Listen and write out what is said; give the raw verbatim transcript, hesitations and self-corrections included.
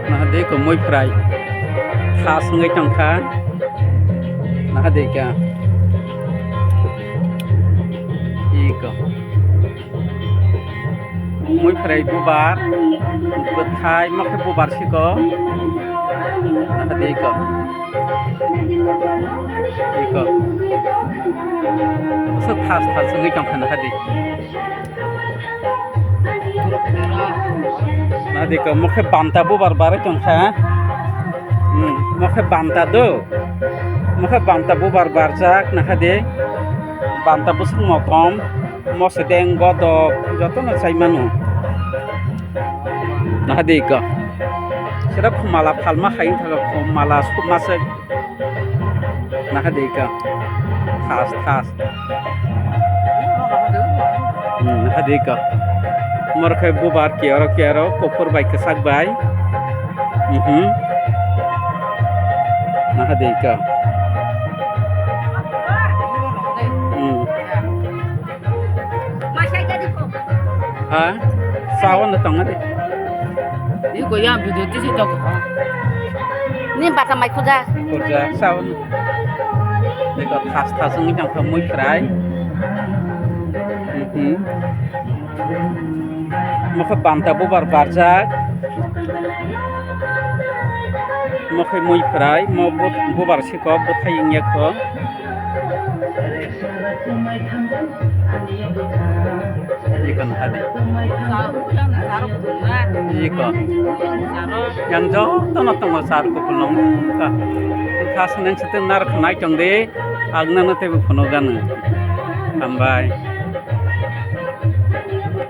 Naha de ko mui phrai. Thas wngwi tongkha. Naha de ka. Iko. Mui phrai bubar. Bwthai mokhe bubar siko. Naha de ko. Iko. Bwswk thas thas wngwi tongkha naha de. Naha de ko, mokhe banta bubar barwi tongkha. Hmm, mokhe banta do. Mokhe banta bubar barjak, naha de. Banta bwswk motom, mosedeng, godok, jotono chai mano. Naha de ko. Sira khumala phalma hai wngkha, khumala sukma se. Naha de ka. Thas, thas. Hmm, naha de ka. Mor khai bubar kiaro, kiaro, kuphur bai, kwchak bai. Mhm. Naha de ka. Hmm. Ha? Sawan na tong ade. Ni ko ya video tisi tok. Ni bata mai khuja. Khuja sawan. Ni ko thas thas ngi jang kha mui phrai. Mhm. Mokhe banta bubar barjak. Mokhe mui phrai, mo bu-, bubar sikok, bwthai wngya kho. Iko naha di. Iko. Yang jotono tongo sar kupulung. Kha seneng setem nar khnai tong di. Agnano tebo phunukgano. Hambai.